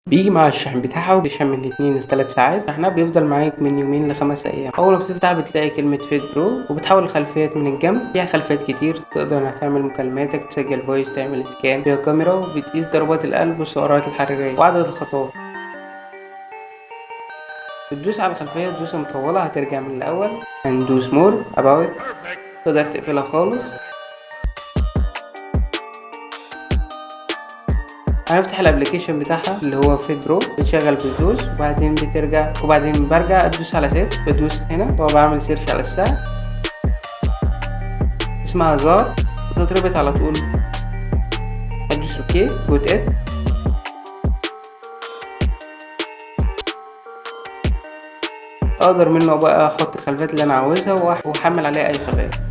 بيجي مع الشحن بتاعها، وبيشحن من 2 ل 3 ساعات. شحنها بيفضل معاك من يومين ل5 ايام. اول ما بتفتح بتلاقي كلمة Fit Pro، وبتحول الخلفيات من الجنب. فيها خلفيات كتير، تقدر انك تعمل مكالماتك، تسجل voice، تعمل scan. فيها كاميرا وبتقيس ضربات القلب والسعرات الحرارية وعدد الخطوات. بتدوس على الخلفية دوسة مطولة هترجع من الأول. هندوس more، about، تقدر تقفلها خالص. هنفتح ال application بتاعها اللي هو Fit Pro. بتشغل بلوتوث وبعدين بترجع، وبعدين برجع ادوس على set. بدوس هنا وبعمل search على الساعة، اسمها زار، بتتربط على طول. ادوس okay، got it. اقدر منه بقى احط الخلفيات اللي انا عاوزها واحمل عليها اي خلفية.